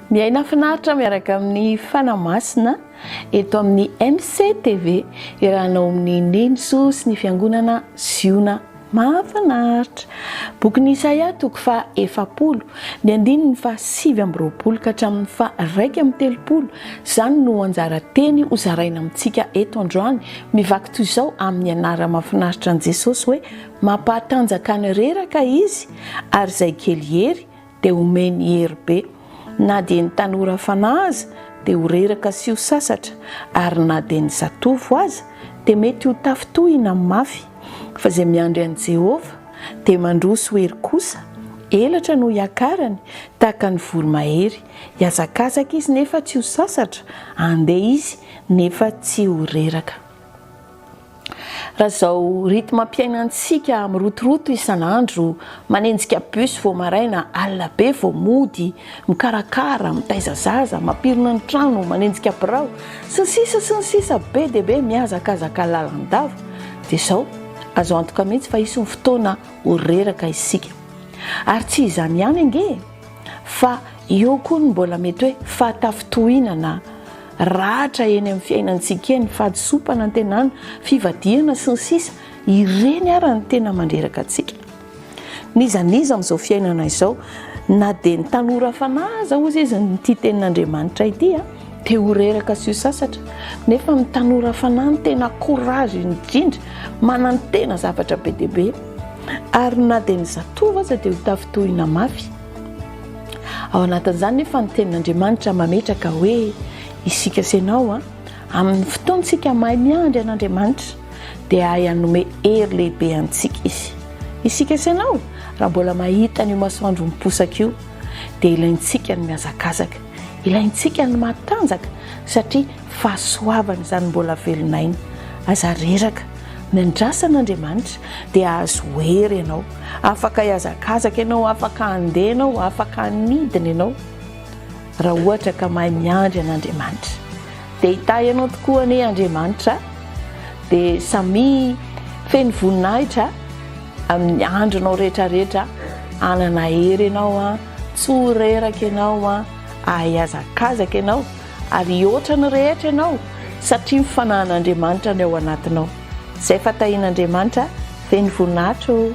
Miaina finaritra miaraka amin'ny Fanahy Masina eto amin'ny MCTV, iarahanao amin'ny Nenisoa sy ny Fiangonana Ziona Mahafinaritra. Bokin'i Isaia toko faha 40, ny andininy faha 29 ka hatramin'ny faha 31, izany no anjara teny ho zaraina amintsika eto androany, mivaky toy izao amin'ny anara-mahafinaritra an'i Jesosy hoe mampahatanjaka ny reraka Izy ary izay kely hery dia omeny hery be. Na dia ny tanora fanahy aza dia ho reraka sy ho sasatra, ary na dia ny zatovo aza dia mety ho tafintohina mafy. Fa izay miandry an'i Jehovah dia mandroso hery kosa, elatra no hiakarany tahaka ny voromahery. Hihazakazaka izy nefa tsy ho sasatra, handeha izy nefa tsy ho reraka. Raha izao rythme-piainantsika mirotoroto isan'andro, manenjika bus vao maraina, alina be vao mody, mikarakara, mitaiza zaza, mampirina ny trano, manenjika birao, sy ny sisa sy ny sisa be dia be, mihazakazaka lalandava, dia izao, azo antoka mihitsy fa hisy ny fotoana ho reraka isika. Ary tsy izany ihany ange e! Fa eo koa ny mbola mety hoe fahatafintohinana ratra eny amin'ny fiainantsika eny, fahadisoam-panantenana, fivadihana sy ny sisa Ireny ara no tena mandreraka antsika. N'iza n'iza amin'izao fiainana izao, na dia ny tanora fanahy aza hozy izy n'ity tenin'Andriamanitra ity a, dia ho reraka sy ho sasatra. Nefa ny tanora fanahy no tena courage indrindra, manantena zavatra be dia be. Ary na dia ny zatovo aza dia ho tafintohina mafy. Ao anatin'izany nefa ny tenin'Andriamanitra mametraka hoe isika sy ianao amin'ny fotoantsika mahay miandry an'Andriamanitra dia hahay hanome hery lehibe antsika izy. Isika sy ianao raha mbola mahita an'io masoandro miposaka io dia ilaintsika ny mihazakazaka, ilaintsika ny matanjaka satria fahasoavana izany mbola velon'aina. Aza reraka. Miandrasa an'Andriamanitra dia hahazo hery ianao. Afaka hihazakazaka ianao, afaka handeha ianao, afaka hanidina ianao raha ohatra ka mahay miandry an'Andriamanitra. Dia hitahy anao tokoa anie Andriamanitra. Dia samia feno voninahitra amin'ny andronao rehetrarehetra. Hanana hery ianao, tsy ho reraka ianao, hahay hihazakazaka ianao. Ary hihoatra ny rehetra ianao satria ny fanahin'Andriamanitra ny ao anatinao. Izay fa tahian'Andriamanitra feno voninahitra ô!